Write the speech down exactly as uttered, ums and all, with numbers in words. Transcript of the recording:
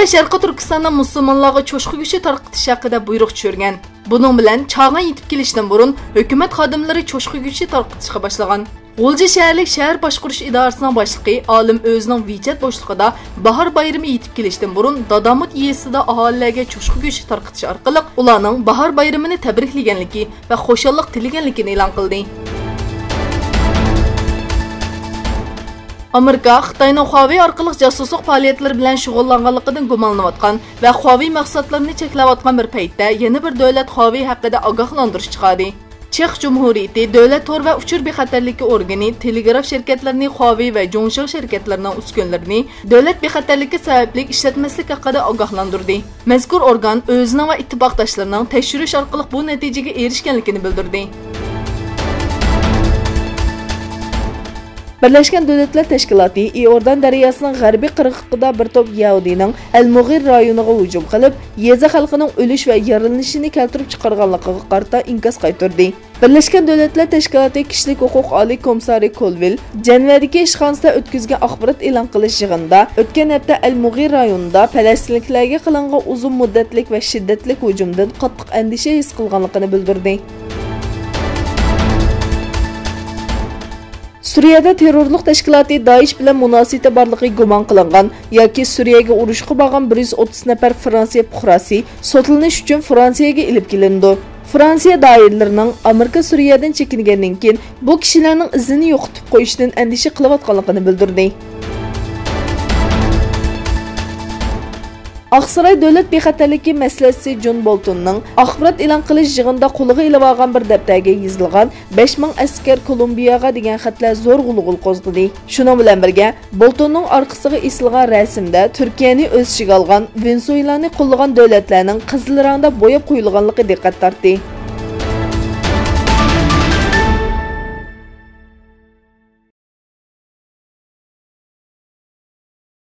شەرقىي تۈركىستاندا مۇسۇلمانلارغا چوشقا گۆشى تارقىتىش ھەققىدە بۇيرۇق چۈشۈرگەن. بۇنىڭ بىلەن چاغان يېتىپ كېلىشتىن بۇرۇن ھۆكۈمەت خادىملىرى چوشقا گۆشى تارقىتىشقا باشلىغان. غۇلجا شەھەرلىك شەھەر باشقۇرۇش ئىدارىسىنىڭ باشلىقى ئالىم ئۆزىنىڭ ۋىچەت بوشلۇقىدا باھار بايرىمى يېتىپ كېلىشتىن بۇرۇن دادامۇت يېزىسىدا ئاھالىلەرگە چوشقا گۆشى تارقىتىش ئارقىلىق ئۇلارنىڭ باھار بايرىمىنى تەبرىكلىگەنلىكى ۋە خۇشاللىق تىلىگەنلىكىنى ئېلان قىلدى. ئامېرىكا خىتاينىڭ خۇاۋېي ئارقىلىق جاسۇسلۇق پائالىيەتلىرى بىلەن شۇغۇللانغانلىقىدىن گۇمانلىنىۋاتقان ۋە خۇاۋېي مەھسۇلاتلىرىنى چەكلەۋاتقان بىر پەيتتە، يەنە بىر دۆلەت خۇاۋېي ھەققىدە ئاگاھلاندۇرۇش چىقاردى. چېخ جۇمھۇرىيىتى دۆلەت تور ۋە ئۇچۇر بىخەتەرلىكى ئورگىنى تېلېگراف شىركەتلىرىنى خۇاۋېي ۋە جۇڭشېڭ شىركەتلىرىنىڭ ئۈسكۈنىلىرىنى دۆلەت بىخەتەرلىكى سەۋەبلىك ئىشلەتمەسلىك ھەققىدە ئاگاھلاندۇردى. مەزكۇر ئورگان ئۆزىنىڭ ۋە ئىتتىپاقداشلىرىنىڭ تەكشۈرۈش ئارقىلىق بۇ نەتىجىگە ئېرىشكەنلىكىنى بىلدۈردى. بىرلەشكەن دۆلەتلەر تەشكىلاتى ئىئوردان دەرياسىنىڭ غەربىي قىرغىقىدا بىر توپ يەھۇدىينىڭ ئەل مۇغىر رايونىغا ھۇجۇم قىلىپ، يېزا خەلقىنىڭ ئۆلۈش ۋە يارىلىنىشىنى كەلتۈرۈپ چىقارغانلىقىغا قارىتا ئىنكاس قايتۇردى. بىرلەشكەن دۆلەتلەر تەشكىلاتى كىشىلىك ھوقۇق ئالىي كومىسسارى كولۋىل جەنۋەدىكى ئىشخانىسىدا ئۆتكۈزگەن ئاخبارات ئېلان قىلىش يىغىنىدا ئۆتكەن ھەپتە ئەل مۇغىر رايونىدا پەلەستىنلىكلەرگە قىلىنغان ئۇزۇن مۇددەتلىك ۋە شىددەتلىك ھۇجۇمدىن قاتتىق ئەندىشە ھېس قىلغانلىقىنى بىلدۈردى. سۈرىيەدە تېررورلۇق تەشكىلاتى دائىش بىلەن مۇناسىۋىتى بارلىقى گۇمان قىلىنغان ياكى سۈرىيەگە ئۇرۇشقا بارغان بىر يۈز ئوتتۇز نەپەر فرانسىيە پۇقراسى سوتلىنىش ئۈچۈن فرانسىيەگە ئېلىپ كېلىنىدۇ. فرانسىيە دائىرىلىرىنىڭ ئامېرىكا سۈرىيەدىن چېكىنگەندىن كېيىن بۇ كىشىلەرنىڭ ئىزىنى يوقىتىپ قويۇشتىن ئەندىشە قىلىۋاتقانلىقىنى بىلدۈردى. ئاقساراي دۆلەت بىخەتەرلىكى مەسلىھەتچىسى جون بولتوننىڭ ئاخبارات ئېلان قىلىش يىغىنىدا قولىغا ئېلىۋالغان بىر دەپتەرگە يېزىلغان بەش مىڭ ئەسكەر كولومبىياغا دېگەن خەتلەر زور غۇلغۇلا قوزغىدى. شۇنىڭ بىلەن بىرگە، بولتوننىڭ ئارقىسىغا ئېسىلغان رەسىمدە تۈركىيەنى ئۆز ئىچىگە ئالغان ۋېنېسۇېلانى قوللىغان دۆلەتلەرنىڭ قىزىل رەڭدە بوياپ قويۇلغانلىقى دىققەت تارتتى.